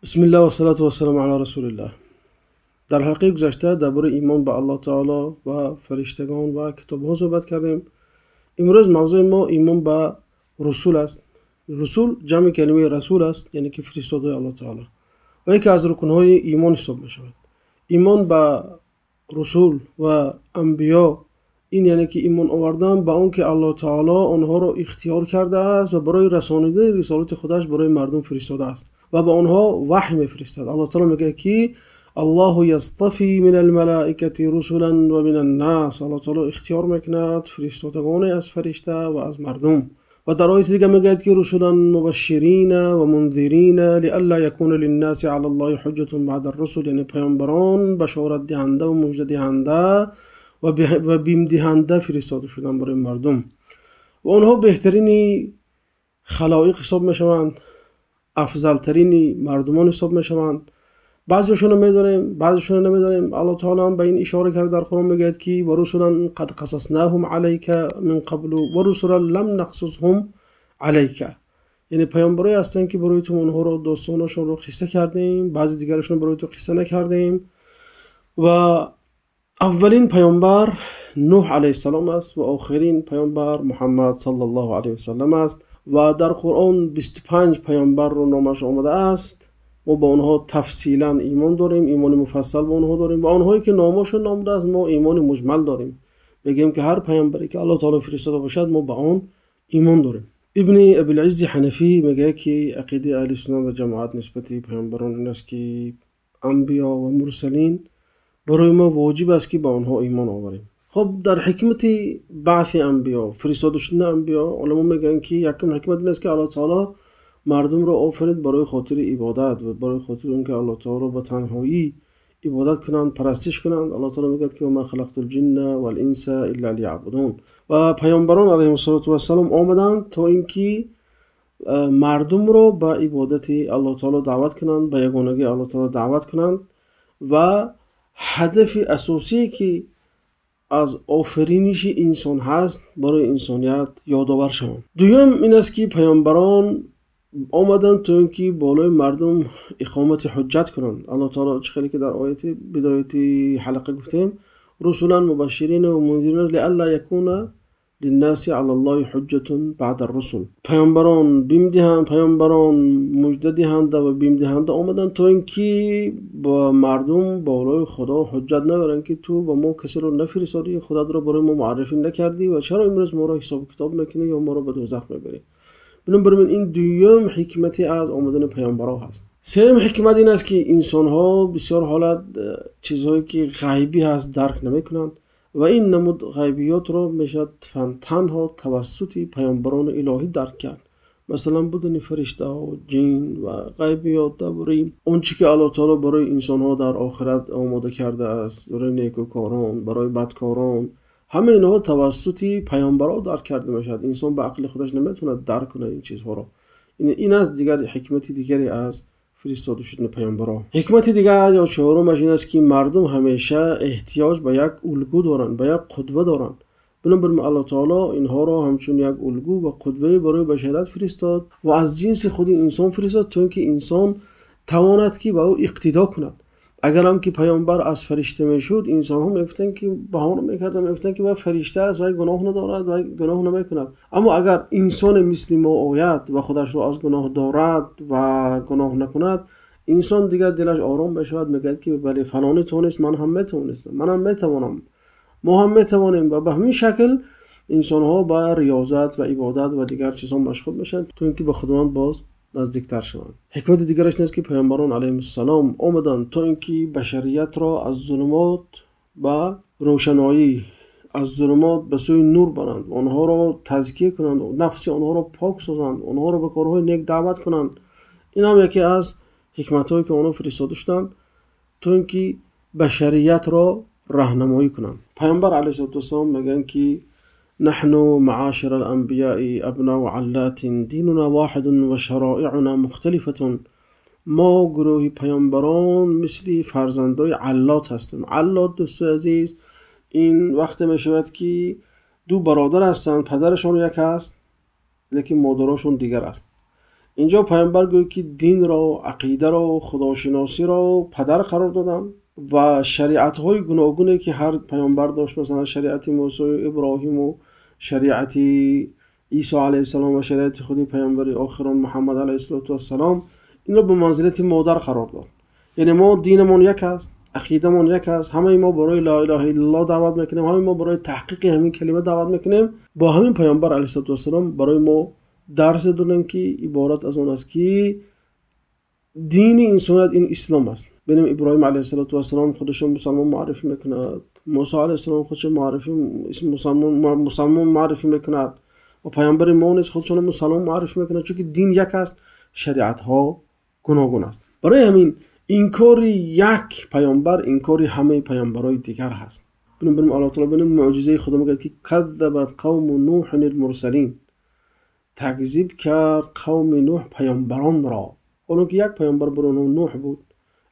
Бисмиллаҳ вассалату вассаламу ала расулиллаҳ. Дар ҳалқаи гузашта дар бораи имон ба Аллоҳ таоло ва фариштагон ва китобҳо суҳбат кардем. Имрӯз мавзӯи мо имон ба русул аст. Русул ҷамъи калимаи расул аст, яъне ки фиристодаи Аллоҳ таоло ва яке аз рукнҳои имон ҳисоб мешавад. Имон ба русул ва анбиё ин яъне ки имон овардан ба он ки Аллоҳ таоло онҳоро ихтиёр кардааст ва барои расонидани рисолати худаш барои мардум фиристодааст ва ба онҳо ваҳй мефиристад. Аллоҳ таоло мегӯяд ки Аллоҳу ястафи минал малоикати русулан ва минан нос. Аллоҳ таоло ихтиёр мекунад фиристодагоне аз фаришта ва аз мардум. Ва дар ояти дигар мегӯяд ки русулан мубашширина ва мунзирина лиалла якуна линнаси алаллоҳи ҳуҷҷатун баъда русул, яъне паёмбарон башоратдиҳанда ва муждадиҳанда ва бимдиҳанда фиристода шуданд барои мардум. Ва онҳо беҳтарини халоиқ ҳисоб мешаванд, афзалтарини мардумон ҳисоб мешаванд. Баъзеашонро медонем, баъзеашонро намедонем. Аллоҳ таоло ҳам ба ин ишора карда дар Қуръон мегӯяд ки ва русулан қад қасаснаҳум алайка мин қаблу ва русулан лам нақсусҳум алайка, яъне паёмбарое ҳастанд ки барои ту онҳоро достонашонро қисса кардем, баъзе дигарашонро барои ту қисса накардем. Ва аввалин паёмбар Нӯҳ алайҳиссалом аст ва охирин паёмбар Муҳаммад саллаллоҳу алайҳи васаллам аст. Ва дар Қуръон 25 паёмбарро номаш омадааст. Мо ба онҳо тафсилан имон дорем, имони муфассал ба онҳо дорем ва онҳое ки номашон номадааст мо имони муҷмал дорем. Мегӯем ки ҳар паёмбаре ки Аллоҳ таоло фиристода бошад мо ба он имон дорем. Ибни Абилиззи Ҳанафӣ мегӯяд ки ақидаи аҳли суннат ва ҷамоат нисбати паёмбарон ин аст ки анбиё ва мурсалин барои мо воҷиб аст ки ба онҳо имон оварем. Хуб, дар ҳикмати баъси анбиё, фиристода шудани анбиё, уламо мегӯянд ки якум ҳикмат ин аст ки Аллоҳ таоло мардумро офарид барои хотири ибодат ва барои хотири он ки Аллоҳ таоло ба танҳоӣ ибодат кунанд, парастиш кунанд. Аллоҳ таоло мегӯяд ки ма халақтул ҷинна вал инса илла лияъбудун. Ва паёмбарон алайҳимуссалоту вассалом омаданд то ин ки мардумро ба ибодати Аллоҳ таоло даъват кунанд, ба ягонагии Аллоҳ таоло даъват кунанд. Ва ҳадафи асосие ки аз офариниши инсон ҳаст барои инсоният ёдовар шаванд. Дуюм ин аст ки паёмбарон омаданд то ин ки болои мардум иқомати ҳуҷҷат кунанд. Аллоҳ таоло чӣ хеле ки дар ояти бидояти ҳалқа гуфтем, русулан мубашширина ва мунзирина лиалла якуна линнаси алаллоҳи ҳуҷҷатун баъда русул. Паёмбарон бимдиҳанд, паёмбарон муждадиҳанда ва бимдиҳанда омаданд то ин ки ба мардум болои Худо ҳуҷҷат наёранд ки ту ба мо касеро нафиристодӣ, худатро барои мо муаррифӣ накардӣ ва чаро имрӯз моро ҳисобу китоб мекунӣ ё моро ба дӯзах мебарӣ. Бинобар ин ин дуюм ҳикмате аз омадани паёмбарон ҳаст. Сеюм ҳикмат ин аст ки инсонҳо бисёр ҳолат чизҳое ки ғайбӣ ҳаст дарк намекунанд ва ин намуд ғайбиётро мешавад танҳо тавассути паёмбарони илоҳӣ дарк кард. Масалан, будани фариштаҳо, ҷин ва ғайбиёт дар бораи он чӣ ки Аллоҳ таоло барои инсонҳо дар охират омода кардааст, барои некӯкорон, барои бадкорон, ҳама инҳо тавассути паёмбарон дарк карда мешавад. Инсон ба ақли худаш наметавонад дарк кунад ин чизҳоро. Ин аст дигар ҳикмати дигаре аз фиристода шудани паёмбарон. Ҳикмати дигар ё чорумаш ин аст ки мардум ҳамеша эҳтиёҷ ба як улгӯ доранд, ба як қудва доранд. Бинобар ин Аллоҳ таоло инҳоро ҳамчун як улгӯ ва қудвае барои башарият фиристод ва аз ҷинси худи инсон фиристод то ин ки инсон тавонад ки ба ӯ иқтидо кунад. Агарам ки паёмбар аз фаришта мешуд, инсонҳо мегуфтанд ки баҳона мекарданд, мегуфтанд ки вай фаришта аст, вай гуноҳ надорад, вай гуноҳ намекунад. Аммо агар инсоне мисли мо ояд ва худашро аз гуноҳ дорад ва гуноҳ накунад, инсон дигар дилаш ором мешавад, мегӯяд ки бале, фалонӣ тавонист, ман ҳам метавонистам, ман ҳам метавонам, мо ҳам метавонем. Ва ба ҳамин шакл инсонҳо ба риёзат ва ибодат ва дигар чизҳо машғул мешаванд то ин ки ба Худованд боз наздиктар шаванд. Ҳикмати дигараш ин аст ки паёмбарон алайҳимуссалом омаданд то ин ки башариятро аз зулумот ба рӯшаноӣ, аз зулумот ба сӯи нур баранд, онҳоро тазкия кунанд, нафси онҳоро пок созанд, онҳоро ба корҳои нек даъват кунанд. Ин ҳам яке аз ҳикматҳое ки онҳо фиристода шуданд то ин ки башариятро роҳнамоӣ кунанд. Паёмбар алайҳиссалоту вассалом мегӯянд ки نحن معاشر الأنبياء أبناء علات ديننا واحد وشرائعنا مختلفة. ما گروهی پیامبران مثل فرزندای علات هستیم. علات دوست عزیز این وقت می شود که دو برادر هستند، پدرشان یک است لیکن مادرشون دیگر است. Инҷо паёмбар гӯяд, ки динро, ақидаро, худошиносиро падар қарор доданд ва шариатҳои гуногуне ки ҳар паёмбар дошт, масалан шариати Мусо ва Иброҳим ва шариати Исо алайҳиссалом ва шариати худи паёмбари охирон Муҳаммад алайҳиссалоту вассалом, инро ба манзилати модар қарор дод. Яъне мо динамон як аст, ақидамон як аст, ҳамаи мо барои ло илаҳа иллаллоҳ даъват мекунем, ҳамаи мо барои таҳқиқи ҳамин калима даъват мекунем. Бо ҳамин паёмбар алайҳиссалоту вассалом барои мо дарс доданд, ки иборат аз он аст, ки дини инсоният ин ислом аст. Бинем, Иброҳим алайҳиссалоту вассалом худашон мусалмон муаррифӣ мекунад, Мусо алайҳиссалом худашон мусалмон муаррифӣ мекунад ва паёмбари мо низ худашон мусалмон муаррифӣ мекунад, чунки дин як аст, шариатҳо гуногун аст. Барои ҳамин инкори як паёмбар инкори ҳамаи паёмбарои дигар ҳаст. Бинем, Аллоҳ таоло бинем мӯъҷизаи худо мегӯяд, ки кадзабат қавму нӯҳин алмурсалин, такзиб кард қавми Нӯҳ паёмбаронро. Ҳоло ки як паёмбар барои онҳо Нӯҳ буд,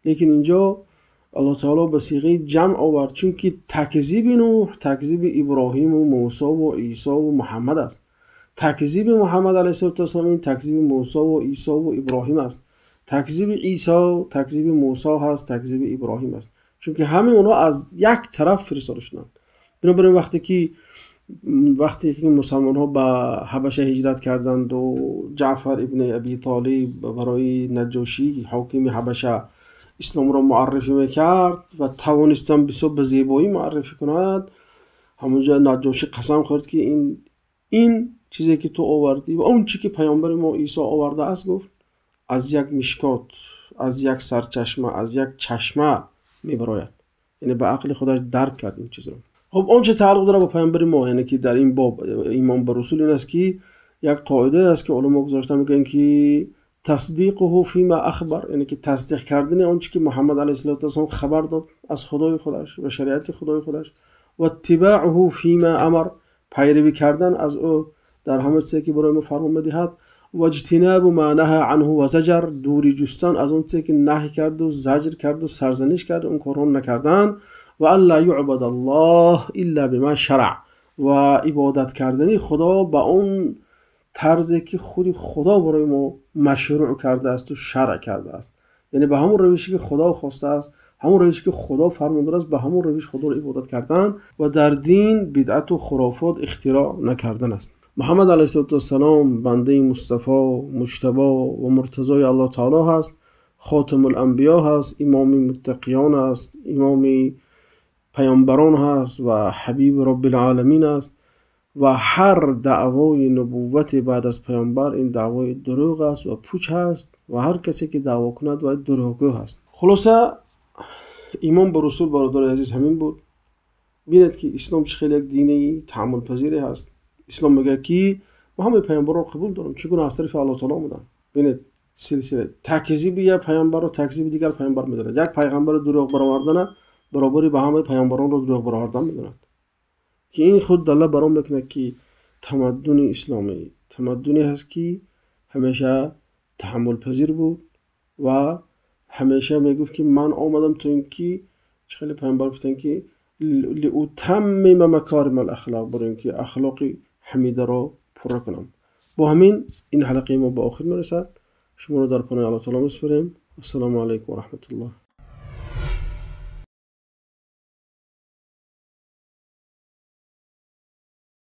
лекин инҷо Аллоҳ таоло ба сиғаи ҷамъ овард, чунки такзиби Нӯҳ такзиби Иброҳиму Мусову Исову Муҳаммад аст. Такзиби Муҳаммад алайҳиссалоту вассалом ин такзиби Мусову Исову Иброҳим аст. Такзиби Исо такзиби Мусо ҳаст, такзиби Иброҳим аст. Чунки ҳамаи онҳо аз як тараф фиристода шуданд. Бинобар ин вақте ки мусалмонҳо ба Ҳабаша ҳиҷрат карданд ва Ҷаъфар ибни Аби Толиб барои Наҷошӣ ҳокими Ҳабаша исломро муаррифӣ мекард ва тавонистанд бисёр ба зебоӣ муаррифӣ кунад, ҳамонҷо Наҷошӣ қасам хӯрд, ки ин чизе ки ту овардӣ ва он чи ки паёмбари мо Исо овардааст, гуфт, аз як мишкот, аз як сарчашма, аз як чашма мебарояд. Яъне ба ақли худаш дарк кард ин чизро. Хуб, он чи тааллуқ дорад ба паёмбари мо, яъне ки дар ин боб имон ба русул ин аст, ки як қоидае аст, ки уламо гузошта мегӯянд, ки тасдиқуҳу фима ахбар, яъне ки тасдиқ кардани он чи ки Муҳаммад алайҳиссалоту вассалом хабар дод аз худои худаш ва шариати худои худаш, ва иттибоъуҳу фима амар, пайравӣ кардан аз ӯ дар ҳама чизе ки барои мо фармон медиҳад, ва иҷтинабу ма наҳа анҳу ва заҷар, дурӣ ҷустан аз он чизе ки наҳй карду заҷр карду сарзаниш кард, он корҳо накардан, ва алла юъбад аллоҳ илла бима шараъ, ва ибодат кардани Худо ба он тарзе ки худи Худо барои мо машрӯъ кардааст ва шаръ кардааст. Яъне ба ҳамон равише ки Худо хостааст, ҳамон равише ки Худо фармон додааст, ба ҳамон равиш Худоро ибодат кардан ва дар дин бидъату хурофот ихтироъ накардан аст. Муҳаммад алайҳиссалоту вассалом бандаи Мустафо, муҷтабо ва муртазои Аллоҳ таоло ҳаст, хотамул анбиё ҳаст, имоми муттақиён аст, имоми паёмбарон ҳаст ва ҳабиби роббил оламин аст. Ва ҳар даъвои нубуввате баъд аз паёмбар ин даъвои дурӯғ аст ва пуч ҳаст ва ҳар касе ки даъво кунад вай дурӯғгӯ ҳаст. Хулоса, имон ба русул, бародари азиз, ҳамин буд. Бинед, ки ислом чӣ хеле як дини таҳаммулпазире ҳаст. Ислом мегӯяд, ки мо ҳамаи паёмбарро қабул дорем, чӣ гуна аз тарафи Аллоҳ таоло омаданд. Бинед, силсила такзиби як паёмбарро такзиби дигар паёмбар медонад, як пайғамбарро дурӯғ баровардана баробари ба ҳамаи паёмбаронро дурӯғ баровардан медонад, ки ин худ далла бар он мекунад, ки тамаддуни исломӣ тамаддуне ҳаст, ки ҳамеша таҳаммулпазир буд ва ҳамеша мегуфт, ки ман омадам то ин ки чӣ хеле паёмбар гуфтанд, ки лиутаммима макорима алахлоқ, барои ин ки ахлоқи ҳамидаро пурра кунам. Бо ҳамин ин ҳалақаи мо ба охир мерасад. Шуморо дар паноҳи Аллоҳ таоло месупорем. Ассалому алайкум ва раҳматуллоҳ.